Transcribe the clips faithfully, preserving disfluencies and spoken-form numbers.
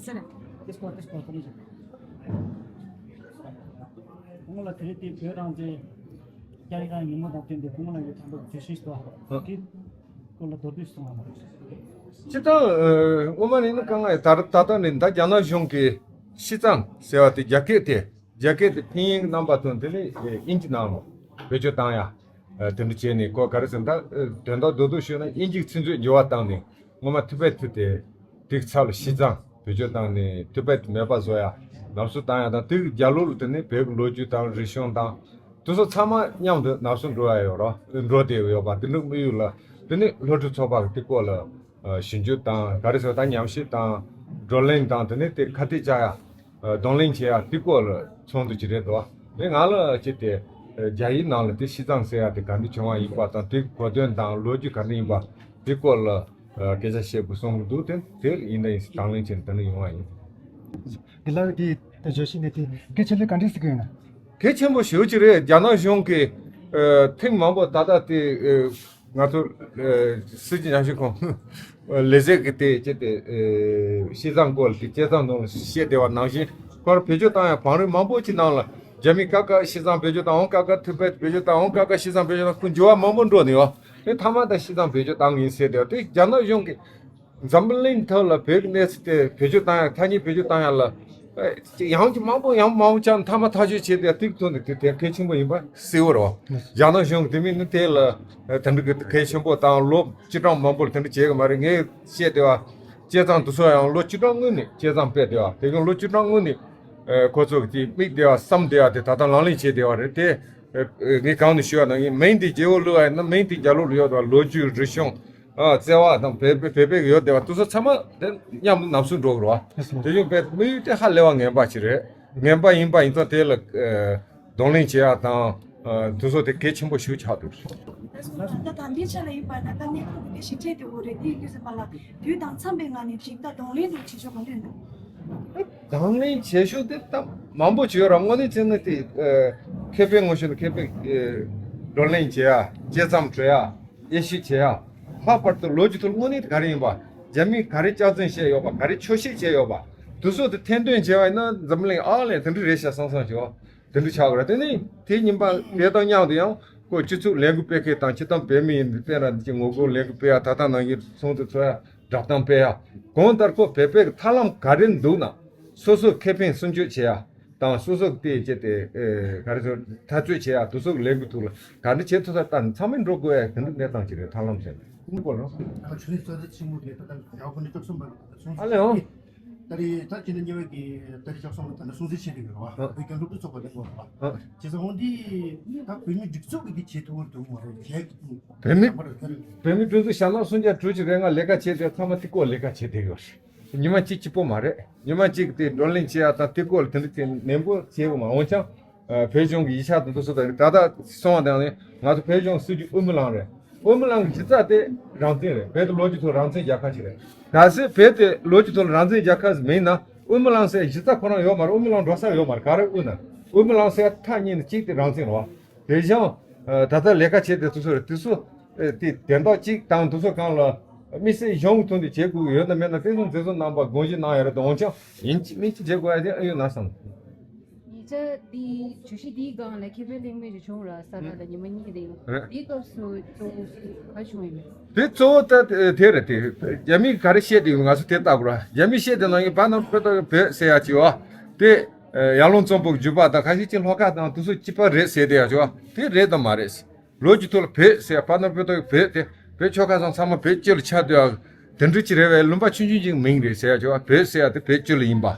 ཟེར། དེ་སྐོར་དེ་སྐོར་དེ་རེད། ཁོང་ལ་དེ་རིང་དེ་བོད་རང་བཙན་རྒྱ་རིགས་རང་ཉིན་མོ་དང་བསྟུན་ཏེ་ཁོང་ལ་ཡོད་དམ་པའི་བརྗོད་གཞི་ཞིག་འདུག་དེ་སྐོར་ལ་མདོར་བསྡུས་གསུང་བ་མ་རེད། སྤྱིར་བཏང་ཨ། སྔོན་མ་ནས་ནི་དཀའ་ངལ་ད་ད་ལྟ་ནས་ད་རྒྱ་ནག་གཞུང་གིས་ཤི་ཙང་ཟེར་བ་དེ་རྒྱ་སྐད་དེ་རྒྱ་སྐད་དེ་ཕིན་ཡིག་རྣམ་པ་དང་དེ་ནས་དབྱིན་ཇི་ནང་ལ་བེད་སྤྱོད་བཏང་ཡ། དེ་འདྲ་བྱས་ནས་ཁོ་ག་རེ་ཟེར་ན་ད་དོན་དག་རྡོག་རྡོག་ཤོད་ན་དབྱིན་ཇིའི་ཚིག་མཛོད་འགྱུར་བ་བཏང་ནས་སྔོན་མ་ཐི་བེད་ཐི་དེ་དེའི་ཚབ་ལ་ཤི་ཙང་བེད་སྤྱོད་བཏང་ནས་ཐི་བེད་མེད་པ་བཟོ་ཡ་ནག་བསུབ་བཏང་ཡ་དང་དེ་རྒྱ་ལོ་ལ་དེ་ནས་བོད་ཀྱི་ལོ་རྒྱུས་དང་རིག་གཞུང་དང་དེ་ཚོ་ཚང་མ་མཉམ་དུ་ནག་བསུབ་འགྲོ་ཡ་ཡོད་རོགས་འགྲོ་བསྡད་ཡོད་པ་དེ་འདྲ་དམིགས་ཡུལ་ལ་དེ་ནས་སློབ་ཕྲུག་ཚོགས་པ་གི་དེ་སྐོར་ལ་ཞིབ་འཇུག་དང་ག་རེ་ཟེར་ད་ཉམས་ཞིབ་དང་བགྲོ་གླེང་དང་དེ་ནས་དེ་ཁ་གཏད་བཅག་ཡ། གདོང་ལེན་བྱེད་ཡ་དེ་སྐོར་ལ་ཚོགས་འདུ་ཅིག་རེད་དོ། དེ་ང་ལ་ཅི་སྟེ་རྒྱ་ཡིག་ནང་ལ་དེ་ཤི་ཙང་ཟེར་ཡ་དེ་ག་འདྲ་བྱུང་བ་ཡིན་པ་དང་དེ་གོ་དོན་དང་ལོ་རྒྱུས་ག་འདྲ་ཡིན་པ་དེ་སྐོར་ལ་སྐད་ཆ་བཤད་དགོས་གསུང་གི་འདུག་དེ་དེ་ཡིན་ད་ཡིན་སྲིད་དང་ལེན་བྱས་ནས་དེ་འདྲ་ཡོང་བ་ཡིན། འདི་ལ་དེ་ད་བརྗོད་གཞི་ནས་དེ་གལ་ཆེ་ལོས་ག་འདྲ་ཟེར་གི་ཡོད་ན། གལ་ཆེན་པོ་ཞེ་པོ་ཅིག་རེད། རྒྱ་ནག་གཞུང་གིས་ཐེངས་མང་པོ་ད་ལྟ་དེ། ང་ཚོ་སྲིད་ཀྱི་ཉམས་ཞིབ་ཁང་ལས་ཟེར་གི་དེ་ཅི་སྟེ་ཤི་ཙང་སྐོར་ལ་དེ་བྱས་ཙང་ནང་ལ་བཤད་བསྡད་པ་ནང་བཞིན་ཁོ་རང་བེད་སྤྱོད་བཏང་ཡ་བང་རིམ་མང་པོ་ཅིག་ནང་ལ་རྒྱ་མི་ཀ་ཀ་ཤི་ཙང་བེད་སྤྱོད་བཏང་འོང་ཀ་ཀ་ཐི་བེད་བེད་སྤྱོད་བཏང་འོང་ཀ་ཀ་ཤི་ཙང་བེད་སྤྱོད་བཏང་ཁོ་འགྱུར་བ་མང་པོ་འགྲོ་ནས་ཡོད་དེ་མཐའ་མ་ད་ཤི་ཙང་བེད་སྤྱོད་བཏང་ཡིན་ཟེར་བསྡད་པ་དེ་རྒྱ་ནག་གཞུང་གིས་འཛམ་བུ་གླིང་ཐོག་ལ་བོད་ཀྱི་གནས་ཚུལ་དེ་བེད་སྤྱོད་བཏང་ཡ་ཐ་སྙད་བེད་སྤྱོད་བཏང་ཡ་ལ། ཡང་ཅིག་མང་པོ་ཡང་མང་པོ་ཅང་མཐའ་མ་ཐག་གཅོད་བྱས་ཏེ་ཏིག་ཐུག་ནས་དེ་དེ་གལ་ཆེན་པོ་ཡིན་པ་གསལ་བོ་རེད། རྒྱ་ནག་གཞུང་གིས་དེ་མིན་ནི་དེ་ལ་དེ་འདྲ་གི་གལ་ཆེན་པོ་དང་ལོ་བཅུ་གྲངས་མང་པོ་ལ་དེ་འདྲ་བྱེད་གི་མ་རེད། ངས་བཤད་བསྡད་པ་བྱས་ཙང་དེ་ཚོ་ཡང་ལོ་བཅུ་གྲངས་སྔོན་ནས་བྱས་ཙང་སྤེལ་བསྡད་པ་དེ་གང་ལོ་བཅུ་གྲངས་སྔོན་ནས་ཁོ་ཚོ་གི་དེ་དམིགས་བསྡད་པ་བསམ་བསྡད་པ་དེ་ད་ལྟ་ལག་ལེན་བྱས་བསྡད་པ་རེད་དེ། ངས་གང་ནས་ཞུས་པ་ན་ངས་མིང་དེ་རྒྱལ་པོ་བླུགས་པ་ཡིན་ན་མིང་དེ་རྒྱ་ལོ་ལ་ཡོད་པ་ལོ་རྒྱུས་རིག་གཞུང་། ཨ། བརྩེ་བ་དང་བོད་བོད་པའི་ཡོད་བསྡད་པ་དེ་ཚོ་ཚང་མ་དེ་མཉམ་དུ་ནག་བསུབ་འགྲོ་གི་རེད་བ། དེ་བཞིན་བོད་དམིགས་ཡུལ་དེ་ཧ་ལས་པ་ངན་པ་ཞིག་རེད། ངན་པ་ཡིན་པ་ཡིན་ཙང་དེ་ལ་གདོང་ལེན་བྱེད་ཡག་དང་དེ་ཚོ་དེ་གལ་ཆེན་པོ་ཞིག་ཆགས་འདུག་ད་ད་ལྟའི་ཆ་ལ་ཡིན་པ་ད་ལྟ་གནས་སྟངས་དེ་ཞིབ་ཕྲ་དེ་འོ་རེད། དེ་ཡིན་དུས་ཙམ་པ་ལ་དུས་དང་འཚམ་པའི་ངང་ནས་ཇི་ལྟར་གདོང་ལེན་དང་བྱེད་ཕྱོགས་ག་འདྲ་འདུག་གདོང་ལེན་བྱེད་ཕྱོགས་དེ་ད་མང་པོ་བྱོས་ར་དངོས་གནས་བྱས་ན་དེ་ཁེ་ཕན་ངོ་ཤེས་ན་ཁེ་ཕན་བགྲོ་གླེང་བྱེད་ཡག་དཔྱད་རྩོམ་འབྲི་ཡག་དབྱེ་ཞིབ་བྱེད་ཡ། ལྷག་པར་དུ་ལོ་རྒྱུས་ཐོག་དངོས་གནས་དེ་ག་རེ་ཡིན་པ། རྒྱ་མིས་ག་རེ་སྐྱག་རྫུན་བཤད་ཡོད་པ། ག་རེ་འཁྱོག་བཤད་བྱས་ཡོད་པ། དེ་ཚོ་དེ་ཐེར་འདོན་བྱས་པ་ཡིན་ན་འཛམ་གླིང་ཨ་ལས་དེ་འདྲ་རེད་ཤག་བསམ་བསམ་བྱས་པ་དེ་འདྲ་ཆགས་ཀྱི་རེད། དེ་ནས་དེ་ཉིན་པ་དེ་དང་མཉམ་དུ་ཡང་ཁོ་སྤྱི་ཚོགས་ལས་འགུལ་སྤེལ་མཁན་དང་སྤྱི་བཏང་བོད་མི་ཡིན་པའི་དཔེར་ན་འདི་ཅིག་ངོ་རྒོལ་ལས་འགུལ་སྤེལ་ཡ་ད་ལྟ་ནང་བཞིན་ཚོགས་འདུ་ཚོགས་ཡ་བསྒྲགས་གཏམ་སྤེལ་ཡ་གང་ལྟར་ཁོ་བོད་པའི་ཐབས་ལམ་ག་རེ་འདུག་ན་སོ་སོའི་ཁེ་ཕན་སྲུང་སྐྱོབ་བྱེད་ཡ། དང་སོ་སོ་དེ་བྱས་ཏེ་ག་རེ་ཟེར་འཐབ་རྩོད་བྱེད་ཡ་དེ་ཚོ་ལས་འགུལ་ཐོག་ལ་ག་འདྲ་བྱེད་ཐུབ་ས་ལྟ་ཚང་མས་འགྲོ་དགོས་ཡ་དེ་འདྲ་གནས་སྟངས་ཅིག་རེད། ཐབས་ལམ་ཟེར་ན་ཁུངས་སྐོར་ལ། ད་ཆུ་ཚོད་རྩ་ཚིག་ཆེན་མོ་དེ་ད་ལྟ་ཡག་པོ་འདི་སྐབས་གསུམ་པ་ལ་གསུངས་ཨ་ལེ་ཧོ། ད་རེས་ད་ཕྱི་ཟླ་གཉིས་པའི་གི་ད་རེས་ཆ་ཚང་ལ་ད་ནི་སྲུང་བརྩི་བྱེད་དུ་ཡོད་རེད་བ། བོད་རྒྱལ་འབྲུག་གྲུབ་ཚོགས་པ་དེ་གོ་རེད་བ། བྱས་ཙང་འོ་འདི་ད་བོད་མི་སྒྲིག་འཛུགས་ཀྱི་འདི་བྱེད་ཐུབ་ཀྱི་འདུག་མ་རེད་རྒྱལ་གྱི་བོད་མི་བོད་མི་སྒྲིག་འཛུགས་ཞྭ་ནག་སུམ་བརྒྱ་དྲུག་ཅུ་རེ་ལྔ་ལས་ཀ་བྱས་ཏེ་ཚང་མ་ཐིག་སྐོར་ལས་ཀ་བྱེད་བསྡད་ཡོད་རེད། ཉི་མ་གཅིག་གཅིག་པོ་མ་རེད། ཉི་མ་གཅིག་དེ་བགྲོ་གླེང་བྱེད་ཡ་དང་དེ་སྐོར་ལ་དེ་འདྲ་དེ་ནན་པོ་བྱེད་དགོས་མ་འོན་ཀྱང་། བོད་གཞུང་གི་ཡིག་ཆ་དང་དེ་ཚོ་དང་ད་ལྟ་སོང་བ་དང་ནི་ང་ཚོ་བོད་གཞུང་སྲིད་ཇུས་དབུ་མའི་ལམ་རེད། དབུ་མའི་ལམ་གྱི་གཞི་རྩ་དེ་རང་བཙན་རེད། བོད་དེ་ལོ་རྒྱུས་ཐོག་རང་བཙན་རྒྱལ་ཁབ་ཅིག་རེད། གལ་སྲིད་བོད་དེ་ལོ་རྒྱུས་ཐོག་རང་བཙན་རྒྱལ་ཁབ་མིན་ན་དབུ་མའི་ལམ་ཟེར་གཞི་རྩ་ཁོ་རང་ཡོད་མ་རེད། དབུ་མའི་ལམ་འགྲོ་ས་ཡོད་མ་རེད། ག་རེ་དབུ་ན་དབུ་མའི་ལམ་ཟེར་ཐག་ཉེ་ནི་གཅིག་དེ་རང་བཙན་རེད་བ། དེ་བཞིན་ད་ལྟ་ལས་ཀ་བྱེད་དེ་དེ་ཚོ་རེད། དེ་ཚོ་དེ་དོན་དག་གཅིག་དང་དེ་ཚོ་གང་ལ་དམིགས་བསལ་གཞུང་གི་ཐོག་ནས་བྱེད་དགོས་ཡོད་ན་མེད་ན་དེ་ཚོ་མཛད་གཙོ་རྣམ་པ་དགོངས་བཞེས་གནང་ཡ་རེད། འོན་ཀྱང་ཡིན་གཅིག་མིན་གཅིག་བྱེད་དགོས་ཡ་དེ་ཨེ་ཡོད་ན་བསམ། ཉེ་ཆར་འདི་བརྗོད་གཞི་འདིའི་སྒང་ལ་ཁེ་ཕན་གླེང་མུས་ཅིག་བྱུང་ར་ས་ད་ལ་ཉི་མ་གཉིས་རིང་རེད། འདིའི་སྐབས་སུ་གཙོ་བོ་ག་བྱུང་ཡིན་མེད། དེ་གཙོ་བོ་ད་དེ་རེད། དེ་རྒྱ་མིས་ག་རེ་བཤད་དེ་ཡོད་ང་ཚོ་དེ་ལྟ་དགོས་ར། རྒྱ་མིས་བཤད་དེ་ནང་གི་བར་ན་བོད་དང་བོད་ཟེར་ཡ་ཅིག་ཡོད་དེ། ཡར་ཀླུང་གཙང་པོ་རྒྱུད་པ་དང་ཁ་ཤས་ཅིག་ལྷོ་ཁ་དང་དེ་ཚོ་གཅིག་པ་རེད་ཟེར་དེ་ཡ་ཅིག་ཡོད་དེ་རེད་དམ་མ་རེད། ལོ་རྒྱུས་ཐོག་ལ་བོད་ཟེར་ཡ་བར་ན་བོད་དང་བོད་དེ་བོད་ཆོལ་ཁ་གསུམ་ཚང་མ་བོད་སྤྱི་ལ་ཆགས་སྡོད་ཡ་དེ་འདྲ་ཅིག་རེད་པས། ལུང་པ་ཆུང་ཆུང་ཅིག་མིང་རེད་ཟེར་ཡ་ཅིག་ཡོད་བོད་ཟེར་ཡ་དེ་བོད་སྤྱི་ལ་ཡིན་པ།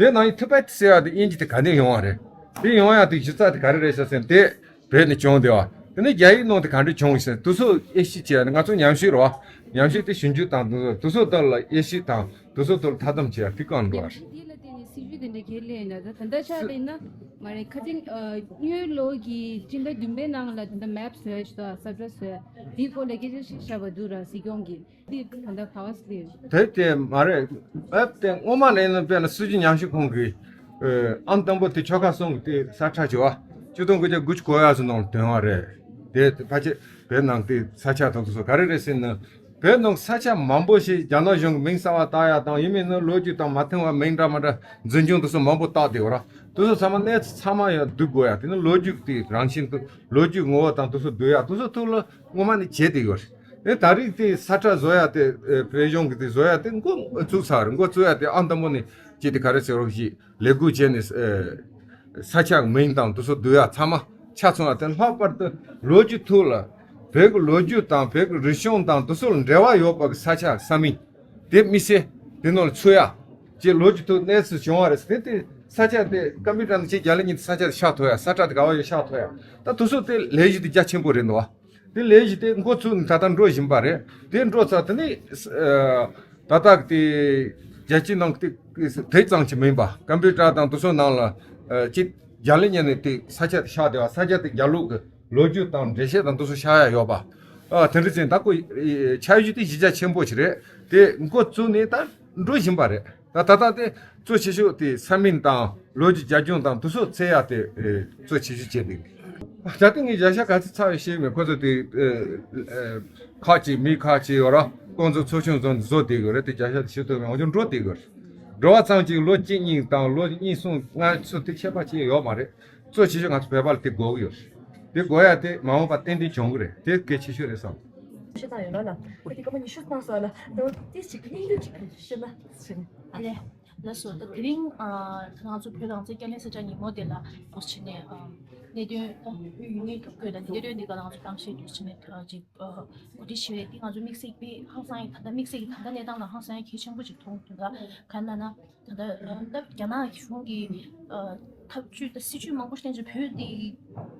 དེ་ནང་ཡིན་ཐི་བེད་ཟེར་ཡ་དེ་དབྱིན་ཇི་དེ་ག་ནས་ཡོང་བ་རེད། དེ་ཡོང་ཡ་དེ་གཞི་རྩ་དེ་ག་རེ་རེད་ཤག་ཟེར་ན་དེ་བོད་ནས་བྱུང་བསྡད་པ། དེ་ནས་རྒྱ་ཡིག་ནང་དེ་ག་འདྲ་བྱུང་ཟེར་དེ་ཚོ་དབྱེ་ཞིབ་བྱས་ཡ་ང་ཚོ་ཉམས་ཞིབ་རེད་བ། ཉམས་ཞིབ་དེ་ཞིབ་འཇུག་དང་དེ་ཚོ་དེ་ཚོ་དེ་ལ་དབྱེ་ཞིབ་དང་དེ་ཚོ་དེ་ལ་མཐའ་སྡོམ་བྱས་ཡ་དེ་གང་འགྲོ་བ་རེད། དེ་ལ་བརྟེན་ནས་སྲིད་ཇུས་དེ་འདྲ་ཁས་ལེན་ཡ་ད་ད་ལྟ་ཆ་ལེན་ན་མ་རེད། ཁ་སང་སྔོན་ལོ་གི་སྤྱི་ཟླ་བདུན་པའི་ནང་ལ་ད་ལྟ་མེབ་བཟོས་ཡ་ཞིག་དང་ས་ཁྲ་བཟོས་ཡ་དེའི་སྐོར་ལ་སྐད་ཆ་ཞིག་བཤད་པ་འདུག་ར་སྲིད་སྐྱོང་གིས། དེ་ད་ལྟ་ག་བ་སླེབས། དེ་དེ་མ་རེད། ཨེབ་དེ་སྔོན་མ་ནས་ནི་དཔེར་ན་སྲིད་བྱུས་ཉམས་ཞིབ་ཁང་གི་ཨ་ཨང་དང་པོ་དེ་ཆོལ་ཁ་གསུམ་གི་དེ་ས་ཁྲ་བྱས་པ། ཆིག་སྟོང་དགུ་བརྒྱ་དགུ་བཅུ་གོ་གཅིག་ནང་ལ་ཐོན་པ་རེད། དེ་ཕལ་ཆེར་བོད་ནང་དེ་ས་ཆ་དང་དེ་ཚོ་ག་རེ་རེད་ཟེར་ན། བོད་ནང་ས་ཆ་མང་པོ་ཞིག་རྒྱ་ནག་གཞུང་གི་མིང་གསར་པ་བཏགས་ཡ་དང་ཡིན་མིན་ནི་ལོ་རྒྱུས་དང་མ་མཐུན་པ་མིང་འདྲ་མི་འདྲ་འཛིན་སྐྱོང་དེ་ཚོ་མང་པོ་བཏགས་བསྡད་ཡོད་ར། དེ་ཚོ་ཚང་མ་གནས་ཚུལ་ཚང་མ་ཡང་བསྡུ་དགོས་ཡ། དེ་ནི་ལོ་རྒྱུས་དེ་རང་བཞིན་དུ་ལོ་རྒྱུས་ངོ་བོ་དང་དེ་ཚོ་བསྡུ་ཡ་དེ་ཚོ་ཐུགས་ལ་སྔོན་མ་ནས་བྱས་བསྡད་ཡོད་རེད། ཨེ་ད་རེས་དེ་ས་ཁྲ་བཟོ་ཡ་དེ་ཨེ་བོད་གཞུང་གི་དེ་བཟོ་ཡ་དེ་འགོ་བཙུགས་ཚར་རེད། འགོ་བཙུགས་ཡ་དེ་ཨང་དང་པོ་ནས་བྱས་ཏེ་ག་རེ་ཟེར་རོགས་ཞེས་ལས་འགུལ་བྱས་ནས་ཨེ་ས་ཆ་མིང་དང་དེ་ཚོ་བསྡུ་ཡ་ཚང་མ་ཆ་ཚང་བ་དེ། ལྷག་པར་དུ་ལོ་རྒྱུས་ཐོག་ལ་བོད་ཀྱི་ལོ་རྒྱུས་དང་བོད་ཀྱི་རིག་གཞུང་དང་དེ་ཚོ་ལ་འབྲེལ་བ་ཡོད་པ་གི་ས་ཆ་ས་མིང་དེ་དམིགས་བསལ་དེ་ནང་ལ་ཚུད་ཡ་ཅེས་ལོ་རྒྱུས་ཐོག་གནས་ཚུལ་བྱུང་བ་རེད། དེ་དེ་ས་ཆ་དེ་ཀམ་པུ་ཊར་ནང་ཅིག་རྒྱ་ལི་ཉིད་དུ་ས་ཆ་དེ་ཤག་ཐུབ་ཡ། ས་ཁྲ་དེ་ག་བ་ཡོད་ཤག་ཐུབ་ཡ། ད་དེ་ཚོ་དེ་ལས་གཞི་དེ་རྒྱ་ཆེན་པོ་རེད་འདུག་བ། དེ་ལས་གཞི་དེ་འགོ་ཚུགས་ནས་ད་ལྟ་འགྲོ་བཞིན་པ་རེད། དེ་འགྲོ་ཚར་དེ་ནས་ཨ་ད་ལྟ་དེ་རྒྱལ་སྤྱིའི་ནང་དེ་དེ་ཙམ་གྱི་མིན་པ་ཀམ་པུ་ཊར་དང་དེ་ཚོའི་ནང་ལ་ཨ་ཅིག་རྒྱ་ལི་ཉིད་ནས་དེ་ས་ཆ་དེ་ཤག་བསྡད་པ། ས་ཆ་དེ་རྒྱ་ལུགས་ཀྱི་ལོ་རྒྱུས་དང་འགྲེལ་བཤད་དང་དེ་ཚོ་ཤག་ཡ་ཡོད་པ། ཨ་དེ་འདྲ་ཅན་ད་ཁོ་ཨེ་འཆར་གཞི་དེ་གཞི་རྒྱ་ཆེན་པོ་ཞིག་རེད། དེ་འགོ་བཙུགས་ནས་ད་འགྲོ་བཞིན་པ་རེད། ད་ད་ལྟ་དེ་གཙོ་ཆེ་ཤོས་དེ་ས་མིང་དང་ལོ་རྒྱུས་རྒྱ་ཁྱོན་དང་དེ་ཚོ་འཚོལ་ཡ་དེ་ཨེ་གཙོ་ཆེ་ཤོས་བྱས་འདུག་ད་ལྟ་ངས་བརྒྱ་ཆ་ག་ཚོད་ཚར་བའི་ཤེས་མེད། ཁོ་ཚོ་དེ་ཨེ་ཨེ་ཁག་ཅིག་མི་ཁག་ཅིག་ཡོད་ར། ཁོང་ཚོ་ཚོགས་ཆུང་ཚོ་བཟོ་བསྡད་དགོས་རེད། དེ་བརྒྱ་ཆ་དེ་ཤེས་ཐུབ་མེད། འོན་ཀྱང་འགྲོ་བསྡད་དགོས་རེད། འགྲོ་བ་ཚང་གཅིག་ལོ་གཅིག་གཉིས་དང་ལོ་གཉིས་གསུམ་ལྔ་ཚོ་དེ་ཁྱད་པར་ཅིག་ཡོད་མ་རེད། གཙོ་ཆེ་ཤོས་ང་ཚོ་བོད་པ་ལ་དེ་དགོས་ཀྱི་ཡོད་རེད། དེ་དགོས་ཡ་དེ་མ་འོངས་པ་ཏན་ཏན་བྱུང་གི་རེད། དེ་གལ་ཆེ་ཤོས་རེད་བསམ། ཤེས་དང་ཡོད་ན་ལ། ཁོ་དེ་སྐར་མ་ཉི་ཤུ་བཏང་སོང་ལ། ད་ཏིས་ཅིག་གླེང་རྒྱུ་ཅིག་ཤེས་ན་ཟེར། ཨ་ལས། ལགས་སོ། ད་དེ་རིང་ཨ་ང་ཚོ་བོད་རང་བཙན་བསྐྱར་ལེན་གསལ་བསྒྲགས་ཉིན་མོ་དེ་ལ་འདུག་སེ་བྱས་ནས་ཨ་གནད་དོན་ད་བོད་ཡུལ་གནས་ཐུབ་དགོས་ད་གནད་དོན་འདི་ག་ལ་ང་ཚོ་གཏམ་བཤད་འདུག་སེ་བྱས་ནས་ད་ཅིག་ཨ་གོ་སྒྲིག་བྱས་པའི་དེ་ང་ཚོ་དམིགས་བསལ་དཔེ་ཧང་སང་ཡིན། ད་ལྟ་དམིགས་བསལ་གྱི་ད་ལྟ་གནས་སྟངས་ལ་ཧང་སང་ཡ་གལ་ཆེན་པོ་ཅིག་མཐོང་གི་འདུག་ག་གང་ལབ་ན། ད་ལྟ་ད་རྒྱ་ནག་གཞུང་གིས་ཨ་ཐབས་ཇུས་དང་སྲིད་ཇུས་མང་པོ་བསྟན་ཅིང་བོད་འདི་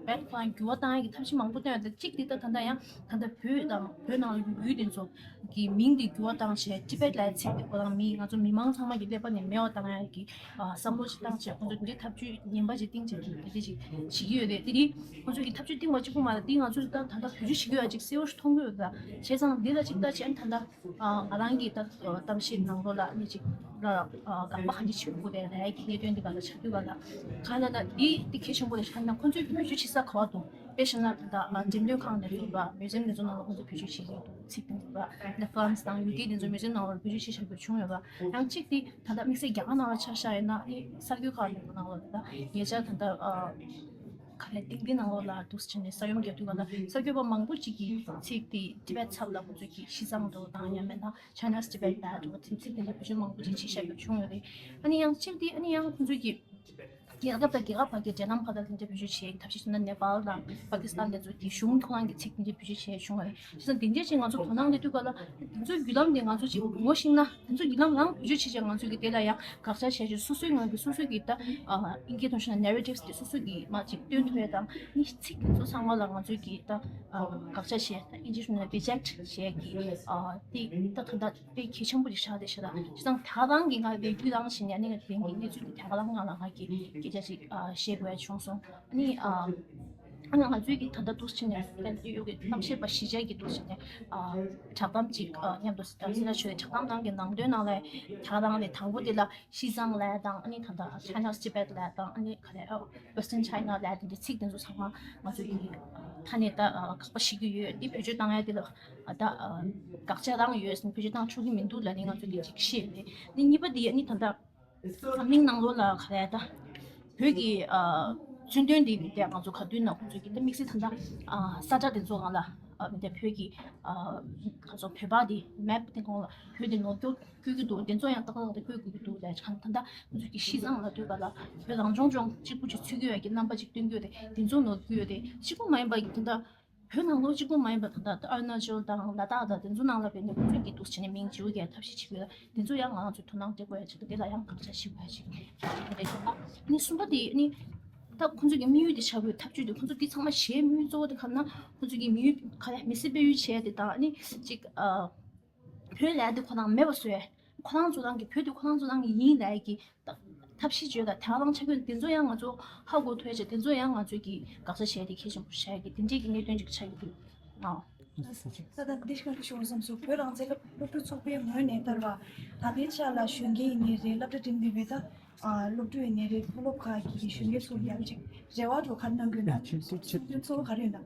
བེད་ཁོ་རང་འགྱུར་བ་བཏང་ཡག་གི་ཐབས་ཤེས་མང་པོ་བཏོན་ཡོད། ད་གཅིག་འདི་ད་ད་ལྟ་ཡང་ད་ལྟ་བོད་དང་བོད་ནང་ལ་ཡུལ་དེ་ཚོ་གི་མིང་འདི་འགྱུར་བ་བཏང་བྱས་ཊི་བེཊ་ལབ་ཡག་ཚིག་འདི་ཁོ་རང་མི་ང་ཚོ་མི་མང་ཚང་མ་གི་ཀླད་པ་ནས་མེད་པ་བཏང་ཡག་གི་ཨ་བསམ་བློ་ཅིག་བཏང་བྱས་ཁོ་ཚོ་འདི་འདྲའི་ཐབས་ཇུས་ངན་པ་ཅིག་བཏིང་བྱས་འདི་འདྲ་ཅིག་བྱེད་ཀྱི་ཡོད་རེད། དེ་རིང་ཁོ་ཚོ་གི་ཐབས་ཇུས་བཏིང་བ་གཅིག་པུ་མ་རེད། འདི་ང་ཚོ་ད་ད་ལྟ་བེད་སྤྱོད་བྱེད་ཀྱི་ཡོད་ཅིག་གསལ་པོ་ཞིག་མཐོང་གི་ཡོད་ད། བྱས་ཙང་འདི་ལ་ཅིག་ལྟ་བྱས་ད་ལྟ། ཨ་ང་རང་གིས་ད་གཏམ་བཤད་ནང་ལོགས་ལ་ནི་ཅིག་ལ་ཨ་དགག་པ་གང་ཅི་བྱེད་དགོས་རེད་ལབ་ཀྱི་གནད་དོན་འདི་ག་ལ་ཆགས་དུས་ག་ལ་གང་ལ་ན་འདི་འདི་གལ་ཆེན་པོ་རེད། གང་ལ་ཁོ་ཚོས་བེད་སྤྱོད་བྱེད་ས་ག་བ་འདུག་དཔེ་བཞག་ན་ད་ལྟ་འགྲེམས་སྟོན་ཁང་ནས་ཚུད་པ་མིའུ་ཛིམ་ནས་ཚུད་ནང་ལ་ཁོ་ཚོས་བེད་སྤྱོད་བྱེད་ཀྱི་འདུག་ཚིག་དང་འདུག་པ་ད་ཧྥ་རན་སི་དང་ཡུ་ཀེ་དེ་ཚོ་མིའུ་ཛིམ་ནང་ལ་བེད་སྤྱོད་བྱེད་བཞག་པ་བྱུང་ཡོད་པ། ཡང་གཅིག་འདི་ད་ལྟ་དམིགས་བསལ་རྒྱ་གར་ནང་ལ་ཆ་བཞག་ཡོད་ན་ནི་གསར་འགོད་ཁག་ནས་ནང་ལ་ད་ལྟ་ཉེ་ཆར་ད་ལྟ་ཨ། ག་ལེ་ཏིང་ཏིང་ནང་ལོགས་ལ་འདུག་སེ་བྱས་ནས་ས་ཡོམ་བརྒྱབ་དུས་ག་ལ་གསར་འགོད་པ་མང་པོ་ཅིག་གིས་ཚིག་དེ་ཊི་བེཊ་ཚབ་ལ་ཁོ་ཚོས་ཀྱིས་ཤི་ཙང་དོ་དང་ཡང་མིན་ན་China's Tibet bad འོ་དེ་ཚིག་དེ་འདྲ་བེད་སྤྱོད་མང་པོ་ཅིག་བྱས་བཞག་པ་བྱུང་ཡོད་རེད། ཨ་ནི་ཡང་གཅིག་དེ་ཨ་ནི་ཡང་ཁོ་ཚོས་ཀྱིས་རྒྱལ་ཁབ་དང་རྒྱལ་ཁབ་བར་གྱི་འབྲེལ་ལམ་ཁག་ལ་དེ་འདྲ་བེད་སྤྱོད་བྱས་ཐབས་ཤེས་བྱས་ན་ནེ་པཱལ་དང་པ་ཀི་སི་ཐན་དེ་ཚོ་གི་གཞུང་ཁོ་རང་གི་ཚིག་དེ་འདྲ་བེད་སྤྱོད་བྱས་བྱུང་བ་རེད། བྱས་ཙང་དེ་འདྲ་ཅིག་ང་ཚོ་དོ་སྣང་སླེབས་དུས་ག་ལ་དེ་ཚོའི་བརྒྱུད་ལམ་དེ་ང་ཚོ་ཅིག་ངོ་ཤེས་ན་དེ་ཚོ་བརྒྱུད་ལམ་རང་བེད་སྤྱོད་བྱས་བྱས་ང་ཚོ་གི་དེ་ལ་ཡང་དགག་བྱ་བྱས་བྱས་སོ་སོའི་ངང་གིས་སོ་སོ་གི་ད་ཨ་ཨིན་སྐད་ཐོག་བཤད་ན་narratives དེ་སོ་སོ་གི་མ་ཅིག་སྟོན་ཐུབ་ཡ་དང་ནི་ཚིག་དེ་ཚོ་ཚང་མ་ལ་ང་ཚོས་ཀྱི་ད་ཨ་དགག་བྱ་བྱས་ད་ཨིན་ཇི་ནང་ལ་reject བྱས་ཀྱི་ཨ་དེ་ད་ད་ད་དཔེ་གལ་ཆེན་པོ་ཅིག་ཆགས་བསྡད་ཤག་ད་བྱས་ཙང་ད་རང་གི་ང་ལས་རྒྱུ་རང་བཞིན་ནས་ནི་ང་དེ་གི་གནས་ཚུལ་དེ་ད་ག་རང་ང་ལ་ང་གི་སྐད་ཆ་ཅིག་ཨ་བཤད་དགོས་ཡ་བྱུང་སོང་། ཨ་ནི་ཨ་ཨ་ནི་ང་ཚོས་ཀྱི་ད་ལྟ་འདུག་སེ་བྱས་ནས་ཡོད་ཀྱི་གཏམ་བཤད་པ་གཞིས་ཆགས་ཀྱི་འདུག་སེ་བྱས་ནས་ཨ་བསྒྲགས་གཏམ་ཅིག་ཨ་མཉམ་དུ་སེ་ད་སེ་ན་ཆོས་བསྒྲགས་གཏམ་ནང་གི་ནང་དོན་ནང་ལ་ད་རང་ལས་དང་པོ་དེ་ལ་ཤི་ཙང་ལབ་དང་ཨ་ནི་ད་ལྟ་China's Tibet ལབ་དང་ཨ་ནི་ག་རེ་ཨ་Western China ལབ་དེ་འདྲའི་ཚིག་དེ་ཚོ་ཚང་མ་ང་ཚོ་གི་ད་ནས་ད་ཨ་དགག་པ་བྱེད་ཀྱི་ཡོད། འདི་བེད་སྤྱོད་བཏང་ཡ་དེ་ལ་ཨ་ད་ཨ་དགག་བྱ་རང་ཡོད་ཟེར་ནས་བེད་སྤྱོད་བཏང་ཆོག་གི་མི་འདུག་ལབ་ནས་ང་ཚོ་གི་ཅིག་བཤད་ནས་ནི་གཉིས་པ་དེ་ཨ་ནི་ད་ལྟ་མིང་ནང་ལོགས་ལ་ག་རེ་ད་བོད་ཀྱི་ཨ་མཚོན་དོན་འདི་དེ་ང་ཚོ་ག་དུས་ན་ཁོང་ཚོ་གི་ད་དམིགས་བསལ་ད་ལྟ་ཨ་ས་ཁྲ་དེ་ཚོ་སྒང་ལ་ཨ་མི་དེ་བོད་ཀྱི་ཨ་ང་ཚོ་བོད་པ་དེ་མེབ་དེ་སྒང་ལ་བོད་དེ་ནོར་འཁྲུལ་བཀོད་ཀྱི་འདུག་དེ་ཚོ་ཡང་ཏག་ཏག་ཏག་བཀོད་དགོས་ཀྱི་འདུག་ལས་ཁང་ད་ལྟ་ང་ཚོ་གི་ཤི་ཙང་ལབ་དུས་ག་ལ་བོད་རང་སྐྱོང་ལྗོངས་གཅིག་པུ་ཅིག་ཚུད་ཀྱི་ཡོད་ཀྱི་རྣམ་པ་ཅིག་སྟོན་གྱི་ཡོད་དེ་དེ་ཚོ་ནོར་གྱི་ཡོད་དེ་གཅིག་པུ་མ་ཡིན་པ་ཡིན་ད་ལྟ་བོད་ནང་ལོགས་གཅིག་པུ་མ་ཡིན་པ་ད་ལྟ་ཨ་རུ་ན་ཅལ་དང་ལ་དྭགས་དང་དེ་ཚོ་ནང་ལ་བས་ནས་ཁོ་ཚོས་ཀྱི་འདུག་བྱས་ནས་མིང་བརྗེ་པོ་རྒྱག་ཐབས་ཤེས་བྱེད་དགོས་ལ་དེ་ཚོ་ཡང་ང་ཚོས་དོ་སྣང་སྤྲད་དགོས་ཡ་ཆེད་དུ་དེ་ལ་ཡང་དགག་བྱ་ཞིག་དགོས་ཡ་ཞིག་རེད་ཤག་ཨ་ནི་གསུམ་པ་དེ་ནི་ད་ཁོ་ཚོས་ཀྱི་དམིགས་ཡུལ་དེ་བྱ་དགོས་ཐབས་ཇུས་དེ་ཁོ་ཚོ་དེ་ཚང་མ་བྱེད་དམིགས་ཡུལ་གཙོ་བོ་དེ་ག་ན་ཁོ་ཚོས་ཀྱི་དམིགས་ཡུལ་ག་རེ་མི་སེར་སྤེལ་ཡུལ་བྱས་ཏེ་དང་ཨ་ནི་ཅིག་ཨ། བོད་ལབ་ཡ་དེ་ཁོ་རང་མེད་པ་བཟོ་ཡ། ཁོ་རང་ཚོ་རང་གི་བོད་དེ་ཁོ་རང་ཚོ་རང་གི་ཡིན་ལབ་ཡ་གི་ད་ཐབས་ཤེས་བྱོས་དང་དེ་རང་ཆ་རྐྱེན་དེ་ཚོ་ཡང་ང་ཚོ་ཧ་གོ་ཐུབ་ཡ་ཆེད་དེ་ཚོ་ཡང་ང་ཚོས་ཀྱི་དགག་བྱ་བྱས་ཏེ་གལ་ཆེན་པོ་བྱ་ཡ་གི་དེ་འདྲས་ཀྱི་གནད་དོན་ཅིག་ཆགས་ཀྱི་འདུག་ཨང་། ད་ལྟ་འདི་ཤར་ཤོར་བསམ་སོང་། བོད་རང་བཙན་སློབ་སློབ་ཕྲུག་ཚོགས་པའི་ངོས་ནས་ལྟར་བ་ད་ལྟའི་ཆ་ལ་གཞོན་སྐྱེས་ཡིན་ནའི་རེད། སློབ་གྲྭ་འགྲིམས་པའི་བས་ད་སློབ་ཕྲུག་ཡིན་ནའི་རེད། མཐོ་སློབ་ཁག་གི་གཞོན་སྐྱེས་ཚོ་ཡང་ཅིག་རེ་བ་འདྲ་བོ་ག་རེ་གནང་གི་ཡོད་ན། གསུང་དོན་གཙོ་བོ་ག་རེ་ཡོད་ན།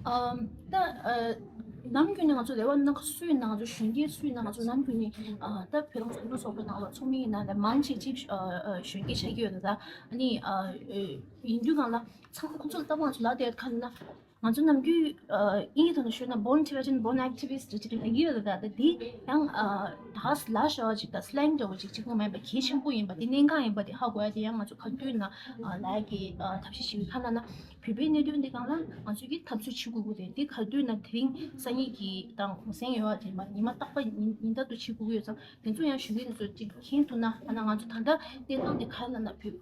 ཨམ། ད་ཨ། ནམ་རྒྱུན་ནས་ང་ཚོ་རེ་བ་ནང་སུ་ཡིན་ན་ང་ཚོ་གཞོན་སྐྱེས་སུ་ཡིན་ན་ང་ཚོ་ནམ་རྒྱུན་ནས་ཨ་ད་བོད་རང་བཙན་སློབ་ཕྲུག་ཚོགས་པའི་ནང་ལ་ཚོགས་མི་ཡིན་ན་ལས་མང་ཆེ་ཅིག་ཨ་ཨ་གཞོན་སྐྱེས་ཆགས་ཀྱི་ཡོད་ད། ཨ་ནི་ཨ་ཨ་ཡིན་དུས་གང་ལ་ཚང་ཁོང་ཚོ་ལ་ལྟ་བ་ང་ཚོ་ལབ་བསྡད་ཁ་ན། ང་ཚོ་ནམ་རྒྱུན་ཨ་དབྱིན་ཇིའི་ཐོག་ནས་ཤོད་ན་born Tibetan, born activist རེད་ཅིག་ལབ་ཀྱི་ཡོད་ད། ད་དེ་ཡང་ཨ་ད་ལ་ཤོ་ཅིག་ད་slang འདྲ་བོ་ཅིག་གཅིག་པོ་མ་ཡིན་པ་གལ་ཆེན་པོ་ཡིན་པ་དེ་གནད་འགག་ཡིན་པ་དེ་ཧ་གོ་ཡ་དེ་ཡང་ང་ཚོ་ག་དུས་ན་ཨ་ལབ་ཀྱི་ཨ་ཐབས་ཤེས་ཤིག་ཡོད་ཁ་ན་ན། བོད་པའི་གནད་དོན་འདི་སྒང་ལ་ང་ཚོས་ཀྱིས་ཐབས་ཚུལ་བྱེད་དགོས་ཀྱི་རེད། འདི་ག་དུས་ན་དེ་རིང་སང་ཉིན་གྱི་དང་གུང་སེང་ཡོད་པ་དེ་མ་ཉི་མ་རྟག་པ་ཉིན་ཉིན་ལྟར་དུ་བྱེད་དགོས་ཀྱི་ཡོད་ཙང་དེ་ཚོ་ཡང་གཞོན་སྐྱེས་དེ་ཚོ་ཅིག་མཁྱེན་ཐུབ་ན། ཨ་ན་ང་ཚོ་ད་ལྟ་བསྟན་སྟངས་དེ་ག་ལ་ན་བོད་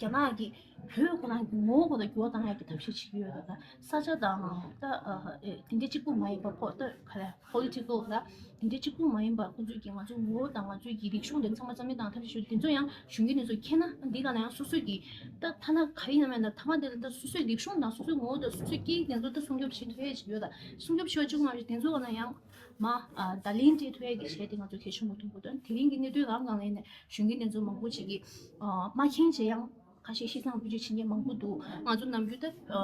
རྒྱ་ནག་གི་བོད་ཁོ་རང་གི་ངོ་བོ་ཁོ་ལ་འགྱུར་བ་བཏང་ཡག་གི་ཐབས་ཤེས་བྱེད་ཀྱི་ཡོད་ད། ས་ཆ་དང་ད་ཨ་ཨེ་དེ་འདྲ་གཅིག་པུ་མ་ཡིན་པ་ཕོ་ད་ག་རེ། Political ལ་དེ་འདྲའི་གཅིག་པུ་མ་ཡིན་པར་ཁོང་ཚོས་ཀྱིས་ང་ཚོའི་ངོ་བོ་དང་ང་ཚོའི་ཀྱི་རིག་གཞུང་དེ་ཚང་མ་རྩ་མེད་བཏང་ཐབས་ཤེས་ཞུ། དེ་ཚོ་ཡང་གཞོན་སྐྱེས་དེ་ཚོ་མཁྱེན་ན་འདི་ག་ན་ཡང་སོ་སོའི་ཀྱི་ད་ཐ་ན་ག་ཡིན་ན་མེད་ན་ཐ་མ་དེ་ལ་ད་སོ་སོའི་རིག་གཞུང་དང་སོ་སོའི་ངོ་བོ་དང་སོ་སོའི་སྐད་ཡིག་དེ་ཚོ་ད་སྲུང་སྐྱོབ་བྱེད་ཐུབ་ཡ་ཞིག་ཡོད་ད། སྲུང་སྐྱོབ་བྱེད་པ་གཅིག་མ་རེད། དེ་ཚོ་ག་ན་ཡང་མ་ཨ་བརྡ་ལན་སྤྲད་ཐུབ་ཡ་གི་བྱས་ཏེ་ང་ཚོ་གལ་ཆེན་པོ་མཐོང་གི་འདུག་དེ་རིང་གི་གནད་དོན་རང་སྒང་ལ་ཡིན་ན་གཞོན་སྐྱེས་དེ་ཚོ་མང་པོ་ཅིག་གིས་ཨ་མ་མཁྱེན་བྱས་ཡང་། ཁ་ཤས་ཤི་གསོན་བེད་སྤྱོད་བྱེད་མཁན་མང་པོ་འདུག་ང་ཚོ་ནམ་རྒྱུན་ད་ཨ་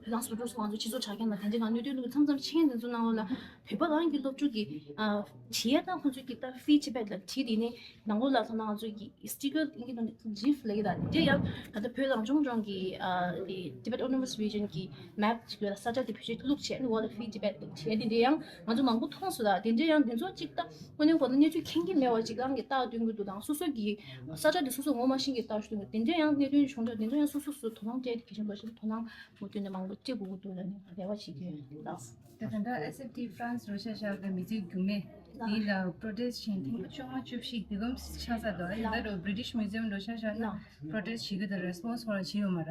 བོད་རང་སོ་སོ་སོ་ང་ཚོ་སྤྱི་ཚོགས་དྲ་རྒྱ་ནང་དེ་འདྲའི་ང་གནད་དོན་འདུག་མཚམས་མཚམས་ཆེན་དེ་ཚོ་ནང་ལོགས་ལ་བོད་པ་རང་གི་སློབ་ཕྲུག་གི་ཨ་བྲིས་ཡ་དང་ཁོང་ཚོས་ཀྱི་ད་Free Tibet ལ་བྲིས་དེ་ནས་ནང་ལོགས་ལ་ཐོན་ན་ང་ཚོ་གི་sticker ཨིན་སྐད་ནང་GIF ལབ་ཀྱི་ད་དེ་འདྲ་ཡང་ད་ལྟ་བོད་རང་སྐྱོང་ལྗོངས་ཀྱི་ཨ་དེ་Tibet Autonomous Region གི་map ཅིག་ཡོད་ལ་ས་ཆ་དེ་བེད་སྤྱོད་བླུགས་བྱས་ཨ་ནི་འོག་ལ་Free Tibet ལབ་བྲིས་ཡ་དེ་འདྲ་ཡང་ང་ཚོ་མང་པོ་མཐོང་སོང་ད། དེ་འདྲ་ཡང་དེ་ཚོ་ཅིག་ད་དངོས་གནས་ཁོ་ན་གནས་ཚུལ་མཁྱེན་གྱི་མེད་པ་ཅིག་རང་གིས་རྟགས་སྟོན་གྱི་འདུག་དང་སོ་སོ་གི་ས་ཆ་དེ་སོ་སོ་ངོ་མ་ཤེས་ཀྱི་རྟགས་སྟོན་གྱི་དེ་འདྲ་ཡང་གནད་དོན་བྱུང་དུས་དེ་ཚོ་ཡང་སོ་སོ་སོ་དོ་སྣང་སྤྲད་དེ་གལ་ཆེན་པོ་ཞིག་དོ་སྣང་མུ་མཐུད་ནས་མང་པོ་སྤྲད་དགོས་ཀྱི་འདུག་ལབ་ནས་རེ་བ་བྱེད་ཀྱི་ཡོད་ལགས། ད་ད་ལྟ་SFT France རོ་ཤ་ཤ་གི་མི་ཚེ་རྒྱུ་མེད་དེ་ལ་protest བྱས་ཐེངས་བཅོ་ལྔ་བཅུ་བཞི་དེ་གམ་ཆགས་ས་དོ་ཨ་ཡིན་ད་རོ་British Museum རོ་ཤ་ཤ་ན་protest བྱེད་ཀྱི་དང་response ཁོ་རང་བྱེད་ཡོད་མ་ར།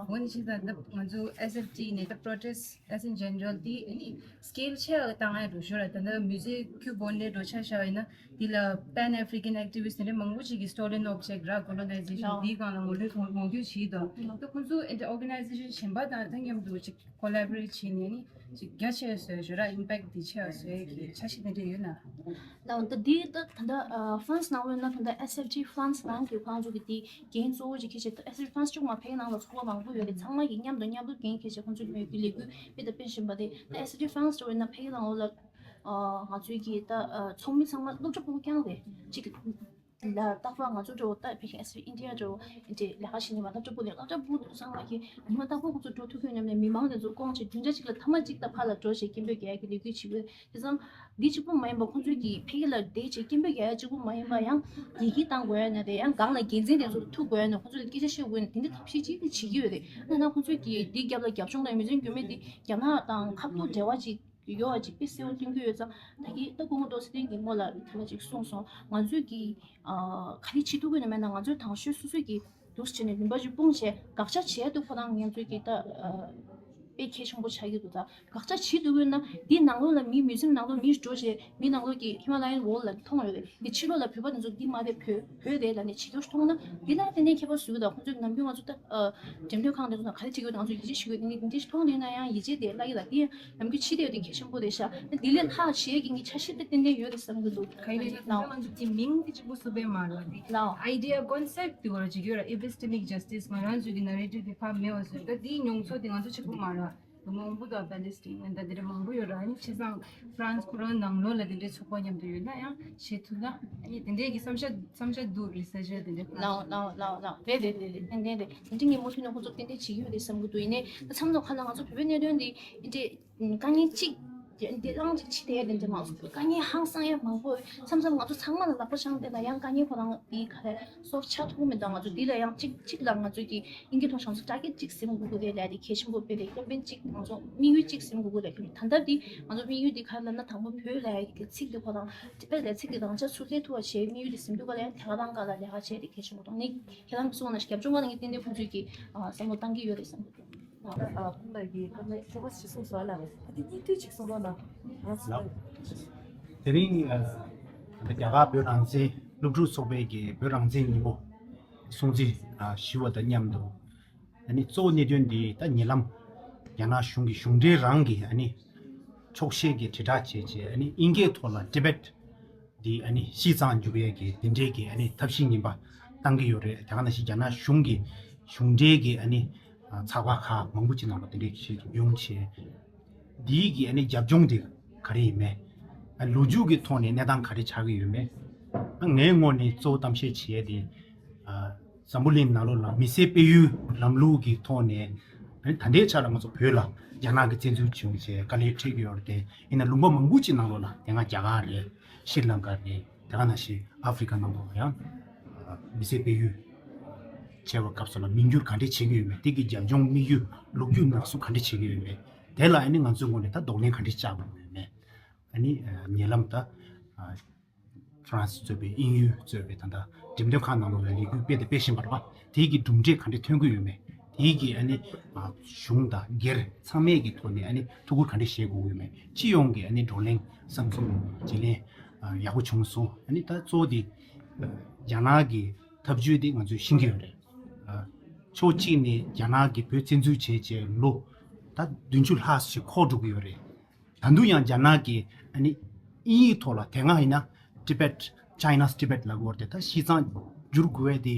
འོ་ནི་ཅི་ད་ད་ང་ཚོ་SFT ནས་ད་protest as in general དེ་ཨ་ནི་scale ཆེ་བ་བཏང་ཡ་འགྲོ་ཤོར་ར། ད་ལྟ་མི་ཚེ་ཁྱོད་བོད་ནས་འགྲོ་ཆ་བཞག་ཡིན་ན་དེ་ལ་Pan African activist དེ་འདྲ་མང་པོ་ཅིག་གིས་stolen object ར་colonization དེའི་སྒང་ལ་ངོ་ལོག་ངོ་རྒོལ་བྱས་དང་ད་ཁོང་ཚོ་འདི་organization གཞན་པ་དང་ད་མཉམ་དུ་ཅིག་collaborate བྱས་ནས་ནི་ཅིག་རྒྱ་ཆེ་བཟོས་ཤོར་ར་impact དེ་ཆེ་བ་བཟོས་ཀྱི་འཆར་གཞི་དེ་འདྲ་ཡོད་ན། ལགས་འོང་ད་འདི་ད་ད་ལྟ་ཨ་France ནང་ལོགས་ན་ད་ལྟ SFT France རང་གི་ཁོང་ཚོ་གི་དེ་འགན་གཙོ་བོ་ཅིག་འཁྱེར་བྱས་ད་SFT France གཅིག་མ་ཕེབས་ནང་ལ་ཚོགས་པ་མང་པོ་ཡོད་རེད། ཚང་མ་གི་མཉམ་དུ་མཉམ་དུ་འགན་འཁྱེར་བྱས་ཁོང་ཚོ་མོས་གུས་ལས་འགུལ་དཔེ་དང་དཔེ་བཞིན་པ་དེ་ད་SFT France འདྲ་བོ་ཡིན་ན་ཕ་གི་ནང་ལོགས་ལ་ཨ་ང་ཚོའི་གི་ད་ཨ་ཚོགས་མི་ཚང་མ་སློབ་གྲྭ་ཕྲུ་གུ་རྐྱང་རེད། གཅིག་ལ་རྟག་པར་ང་ཚོ་འདྲ་བོ་ད་ཕ་གི་SFT India འདྲ་བོ་དེ་ལས་ཀ་བྱེད་ནས་མ་སློབ་གྲྭ་ཕྲུ་གུ་ལས་སློབ་གྲྭ་ཕྲུ་གུ་ཚང་མ་གི་ཉི་མ་རྟག་པར་ཁོང་ཚོ་འགྲོ་ཐུབ་ཁུལ་མཉམ་ནས་མི་མང་དེ་ཚོ་སྐོང་བྱས་བདུན་ཕྲག་གཅིག་ལ་ཐེངས་མ་གཅིག་ད་ཕར་ལ་འགྲོ་བྱས་སྐད་འབོད་རྒྱག་ཡ་གི་ལས་འགུལ་བྱེད་དགོས། དེ་ཙང་འདི་གཅིག་པུ་མ་ཡིན་པར་ཁོང་ཚོས་ཀྱིས་ཕ་གི་ལ་བསྡད་བྱས་སྐད་འབོད་རྒྱག་ཡ་གཅིག་པུ་མ་ཡིན་པར་ཡང་ཡི་གེ་བཏང་དགོས་ཡ་ན་རེད། ཡང་སྒང་ལ་འགན་འཛིན་དེ་ཚོ་ལ་ཐུག་དགོས་ཡ་ན་ཁོང་ཚོ་ལ་སྐད་ཆ་བཤད་དགོས་ཡ་ན་དེ་འདྲ་ཐབས་ཤེས་ཅིག་ནི་བྱེད་ཀྱི་ཡོད་རེད། ཨ་ན་ཁོང་ཚོས་ཀྱིས་འདིའི་རྒྱབ་ལ་རྒྱབ་ལྗོངས་དང་མི་ཚེ་རྒྱུ་མེད་འདི་རྒྱ་ནག་དང་ཁ་ཐུག་འབྲེལ་བ་ཅིག་ཡོད་པ་ཅིག་དཔེ་གསལ་པོ་སྟོན་གྱི་ཡོད་ཙང་ད་གིན་ད་སྐུ་ངོ་ཏོག་ཙེ་ཐིང་གིས་སྔོན་ལ་ཐ་ན་ཅིག་གསུངས་སོང་། ང་ཚོས་ཀྱིས་ཨ་ག་རེ་བྱེད་ཐུབ་ཀྱི་ཡོད་ན་མེད་ན་ང་ཚོས་དང་ཤོས་སོ་སོས་ཀྱིས་འདུག་སེ་བྱས་ནས་རིམ་པ་བཞིན་སྤུངས་བྱས་དགག་བྱ་བྱས་འདུག་ཁོ་རང་ང་ཚོས་ཀྱིས་ད་ཨ་དཔེ་གལ་ཆེན་པོ་ཆགས་ཀྱི་འདུག་ད་དགག་བྱ་བྱེད་འདུག་ཡོད་ན་འདི་ནང་ལོགས་ལ་མི་མུས་ཟིན་ནང་ལོགས་མི་འགྲོ་བྱས་མི་ནང་ལོགས་ཀྱི་Himalayan wall ལ་མཐོང་ཡོད་རེད། འདི་ཕྱི་ལོགས་ལ་བོད་པ་འདི་ཚོ་འདི་མ་རེད་བོད་བོད་རེད་ལབ་ནས་བྱེད་རྒྱུ་མཐོང་ན་འདི་ལ་ཏན་ཏན་ཁྱད་པར་བཟོ་གི་འདུག་ཁོང་ཚོས་ནམ་རྒྱུན་ང་ཚོ་ད་ཨ་འགྲེམས་སྟོན་ཁང་འདི་ཚོ་ནང་ག་རེ་བྱེད་ཀྱི་ཡོད་ང་ཚོ་ཡིད་ཆེས་ཞུ་གི་ཡོད་འདི་འདི་མཐོང་དེ་ན་ཡང་ཡིད་ཆེས་དེ་བརླག་གི་ལ་འདི་ནམ་རྒྱུན་ཕྱི་དེ་ཡོད་དེ་གལ་ཆེན་པོ་རེད་ཤག་འདི་ལས་ལྷག་བྱེད་ཀྱི་ངའི་འཆར་གཞི་དེ་ཏན་ཏན་ཡོད་རེད་བསམ་གྱི་འདུག་ག་ཡིན་ལ་ང་ཚོ་དེ་མིང་དེ་གཅིག་པུ་བཟོ་པའི་མ་རེད་དེ་ལའོ། Idea concept དེ་བར་ཅིག་ཡོད་ར། Epistemic justice ང་རང་ཚོའི་གི་narrative དེ་ཕར་མེད་པ་བཟོས་ད་དེའི་མྱོང་ཚོར་དེ་ང་ཚོ་གཅིག་པུ་མ་རེད། མང་པོ་དང་Palestine ད་དེ་འདྲ་མང་པོ་ཡོད་ར། ཨ་ནི་བྱས་ཙང་France ཁོ་རང་ནང་ལོགས་ལ་དེ་འདྲའི་ཚོགས་པ་མཉམ་དུ་ཡོད་ན་ཡང་བྱེད་ཐུབ་ན་ཨ་ནི་དེ་འདྲའི་གི་བསམ་འཆར་བསམ་འཆར་འདུག researcher དེ་འདྲ། ལའོ་ལའོ་ལའོ་ལའོ་རེད་རེད་རེད་རེད་ཏན་ཏན་རེད། དེ་འདྲ་ངས་མུ་མཐུད་ནས་ཁོང་ཚོ་ཏན་ཏན་བྱེད་ཀྱི་ཡོད་རེད་བསམ་གྱི་འདུག་ཡིན་ནའི་ད་མཚམས་མཚམས་ཁ་ལ་ང་ཚོ་བོད་པའི་གནད་དོན་འདི་འདི་འདྲའི་དཀའ་ངལ་གཅིག་འདི་རང་གཅིག་ཕྱི་དེ་དེ་འདྲ་མང་སོང་། དཀའ་ངལ་ཧང་སང་ཡ་མང་པོ་མཚམས་མཚམས་ང་ཚོ་ཚང་མ་ལ་ལག་པ་བཤངས་བསྡད་ན་ཡང་དཀའ་ངལ་ཁོ་རང་འདི་ག་རེ་སོབ་ཆགས་ཐུབ་མི་འདུག་ང་ཚོ་འདི་ལ་ཡང་གཅིག་གཅིག་ལ་ང་ཚོ་གི་དབྱིན་སྐད་ཐོག་བྱང་སོ་དྲ་རྒྱ་གཅིག་ཟིན་དགོས་ཀྱི་རེད་ལབ་དེ་གལ་ཆེན་པོ་དཔེ་རེད། ཀེམ་པེན་གཅིག་ང་ཚོ་དམིགས་ཡུལ་གཅིག་ཟིན་དགོས་ཀྱི་རེད། ད་ལྟ་འདི་ང་ཚོ་དམིགས་ཡུལ་འདི་ག་རེ་ལབ་ན་དང་པོ་བོད་ལ་ཡ་གི་ཚིག་འདི་ཁོ་རང་དཔེ་ལ་ཚིག་གི་དབང་ཆ་ཚུར་སླེབས་ཐུབ་པ་བྱེད་དམིགས་ཡུལ་འདི་ཟིན་ཐུབ་པ་ལ་ཡང་དེ་ག་རང་ག་ལ་ལས་ཀ་བྱས་དེ་གལ་ཆེན་པོ་མཐོང་ནི་ཁྱེད་རང་གི་གསུངས་ན་རྒྱབ་ལྗོངས་པ་ལ་ངས་ཏན་ཏན་ཁོང་ཚོས་ཀྱི་བསམ་བློ་བཏང་གི་ཡོད་རེད་བསམ་གི་འདུག་ཨ་ཁོང་ལ་ཡི་ཁ་ན་ཁྱོ་ག་ཞིག་གསུངས་སོང་ལ་ཨ་དེ་སྙིང་བསྡུས་ཅིག་གསུངས་རོགས་གནང་། དེ་རིང་ཨ་རྒྱ་གར་བོད་རང་བཙན་སློབ་ཕྲུག་ཚོགས་པའི་གི་བོད་རང་བཙན་ཉིན་མོ་སྲུང་བརྩི་ཨ་ཞུ་བ་དང་མཉམ་དུ་ཨ་ནི་གཙོ་བོ་གནད་དོན་འདི་ད་ཉེ་ལམ་རྒྱ་ནག་གཞུང་གི་གཞུང་འབྲེལ་རང་གི་ཨ་ནི་འཁྱོག་བཤད་ཀྱི་དྲིལ་བསྒྲགས་བྱས་བྱས་ཨ་ནི་དབྱིན་སྐད་ཐོག་ལ་Tibet འདི་ཨ་ནི་ཤི་གཙང་འཇུག་ཡས་ཀྱི་དེ་འདྲའི་གི་ཨ་ནི་ཐབས་ཤེས་ངན་པ་བཏང་གི་ཡོད་རེད། དེ་ག་ནང་བཞིན་རྒྱ་ནག་གཞུང་གི་གཞུང་འབྲེལ་གྱི་ཨ་ནི་ཚགས་པར་ཁག་མང་པོ་ཅིག་ནང་ལ་དེ་འདྲའི་ཞིག་ཡོང་བྱས། འདིའི་གི་ཨ་ནི་རྒྱབ་ལྗོངས་དེ་ག་རེ་ཡིན་མེད། ཨ་ལོ་རྒྱུས་ཀྱི་ཐོག་ནས་གནས་སྟངས་ག་རེ་ཆགས་ཀྱི་ཡོད་མེད། ཨ་ངའི་ངོས་ནས་གཙོ་བོ་གཏམ་བཤད་བྱེད་ཡས་དེ། ཨ་འཛམ་བུ་གླིང་ནང་ལོགས་ལ་མི་སེར་སྤེལ་ཡུལ་ལམ་ལུགས་ཀྱི་ཐོག་ནས། ཨ་ནི་ད་ལྟའི་ཆ་ལ་ང་ཚོ་བོད་ལ་རྒྱ་ནག་གི་བཙན་འཛུལ་བྱུང་བྱས་དཀའ་ལས་འཕྲད་ཀྱི་ཡོད་རེད་དེ། ཡིན་ན་ལུང་པ་མང་པོ་ཅིག་ནང་ལོགས་ལ་དེ་སྔ་རྒྱ་གར་རེད། ཤྲི་ལང་ཀ་རེད། དེ་ག་ནང་བཞིན་ཨ་ཧྥེ་རི་ཁ་ནང་ལོགས་ལ་ཡང་མི་སེར་སྤེལ་ཡུལ་བྱས་པའི་སྐབས་སུ་ལ་མིང་བསྒྱུར་ག་འདྲས་བྱེད་ཀྱི་ཡོད་མེད། དེ་གི་རྒྱབ་ལྗོངས་དམིགས་ཡུལ་ལོ་རྒྱུས་ནང་གསུངས་ག་འདྲས་བྱེད་ཀྱི་ཡོད་མེད། དེ་ལ་ཨ་ནི་ང་ཚོའི་ངོས་ནས་ད་གདོང་ལེན་ག་འདྲས་བྱ་དགོས་ཀྱི་ཡོད་མེད། ཨ་ནི་ཉེ་ལམ་ད་ཧྥ་རན་སི་གཙོས་པའི་དབྱིན་ཡུལ་གཙོས་པའི་ད་ལྟ་འགྲེམས་སྟོན་ཁང་ནང་ལོགས་ལ་ལས་འགུལ་སྤེལ་དང་སྤེལ་བཞིན་པ་རེད་པ། དེ་གི་གྲུབ་འབྲས་ག་འདྲས་ཐོན་གྱི་ཡོད་མེད། དེ་གི་ཨ་ནི་གཞུང་དང་སྒེར་ཚང་མས་ཀྱི་ཐོག་ནས་ཨ་ནི་ཐུགས་ཁུར་ག་འདྲས་བཞེས་དགོས་ཀྱི་ཡོད་མེད། སྤྱི་ཡོངས་ཀྱི་ཨ་ནི་བགྲོ་གླེང་བསམ་ཚུལ་བརྗེ་ལེན་ཡག་པོ་བྱུང་སོང་། ཨ་ནི་ད་གཙོ་བོ་དེ་རྒྱ་ནག་གི་ཐབས་ཇུས་དེ་ང་ཚོས་ཤེས་ཀྱི་ཡོད་རེད། ཕྱོགས་གཅིག་ནས་རྒྱ་ནག་གིས་བོད་བཙན་འཛུལ་བྱས་རྗེས་ལོ་ད་བདུན་ཅུ་ལྷག་ཞིག་འཁོར་འགྲོ་གི་ཡོད་རེད། ད་དུང་ཡང་རྒྱ་ནག་གིས་ཨ་ནི་དབྱིན་ཡིག་ཐོག་ལ་དེ་སྔ་ཡིན་ན་Tibet, China's Tibet ལབ་ཀྱི་ཡོད་རེད་དེ། ད་བྱས་ཙང་བསྒྱུར་དགོས་པ་དེ་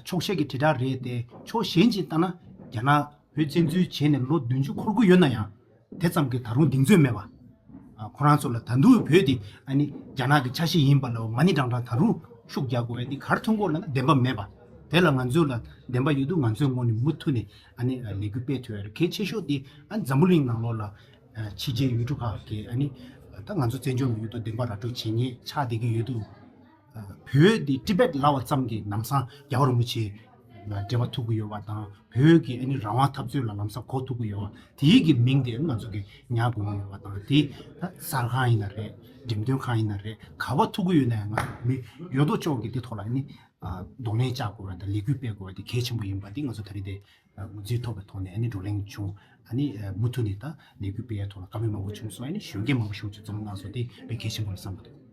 ཆོག་ཤེས་ཀྱི་དྲིལ་བསྒྲགས་རེད་དེ། ཕྱོགས་གཞན་གྱིས་ལྟ་ན་རྒྱ་ནག་བོད་བཙན་འཛུལ་བྱས་ནས་ལོ་བདུན་ཅུ་འཁོར་གྱི་ཡོད་ན་ཡང་། དེ་ཙམ་གྱིས་ད་རུང་གདེང་ཚོད་མེད་པ། ཨ་ཁོ་རང་ཚོ་ལ་ད་དུང་བོད་དེ་ཨ་ནི་རྒྱ་ནག་གི་ཆ་ཤས་ཡིན་པ་ལ་མ་ཎི་བགྲང་བགྲང་ད་རུང་ཤུགས་རྒྱག་དགོས་པ་དེ་ག་རེ་མཐོང་གི་ཡོད་ལབ་ན་བདེན་པ་མེད་པ། དེ་ལ་ང་ཚོ་ལ་བདེན་པ་ཡོད་དུས་ང་ཚོའི་ངོས་ནས་མུ་མཐུད་ནས་ཨ་ནི་ལས་འགུལ་སྤེལ་ཐུབ་ཡ་རེད། གལ་ཆེ་ཤོས་དེ་ཨ་ནི་འཛམ་བུ་གླིང་ནང་ལོགས་ལ་ཕྱི་རྒྱལ་ཡུལ་གྲུ་ཁག་གིས་ཨ་ནི་ད་ང་ཚོ་བཙན་བྱོལ་ནང་ཡོད་དུས་བདེན་པ་ར་སྤྲོད་བྱེད་མཁན་ཆགས་བསྡད་ཀྱི་ཡོད་དུས། བོད་འདི་ཊི་བེཊ་ལབ་པ་ཙམ་གྱིས་ལམ་སང་རྒྱལ་བ་རིན་པོ་ཆེ་ལ་འབྲེལ་བ་ཐུབ་ཀྱི་ཡོད་པ་དང་། བོད་ཀྱི་ཨ་ནི་རང་དབང་འཐབ་རྩོད་ལ་ལམ་སང་གོ་ཐུབ་ཀྱི་ཡོད་པ། དེའི་གི་མིང་དེ་ང་ཚོ་གི་ཉར་དགོས་ཀྱི་ཡོད་པ་དང་། དེ་ད་གསར་ཁང་ཡིན་ན་རེད། འགྲེམས་སྟོན་ཁང་ཡིན་ན་རེད། ག་པར་ཐུག་གི་ཡོད་ན་ཡང་། ང་མི་ཡོད་དོ་ཅོག་གི་དེ་ཐོག་ལ་ཨ་ནི་གདོང་ལེན་བྱ་དགོས་པ་དང་ལས་འགུལ་སྤེལ་དགོས་པ་དེ་གལ་ཆེན་པོ་ཡིན་པ་དེ་ང་ཚོ་ད་རེས་དེ་ངོས་འཛིན་ཐོབ་པའི་ཐོག་ནས་ཨ་ནི་བགྲོ་གླེང་བྱུང་། ཨ་ནི་མུ་མཐུད་ནས་ད་ལས་འགུལ་སྤེལ་ཡའི་ཐོག་ལ་བཀའ་མོལ་མང་པོ་བྱུང་སོང་། ཨ་ནི་གཞོན་སྐྱེས་མང་པོ་ཞིག་ཅིག་འཛོམས་གནང་སོང་། དེ་དཔེ་གལ་ཆེན་པོ་རེད་བསམ་གྱི་འདུག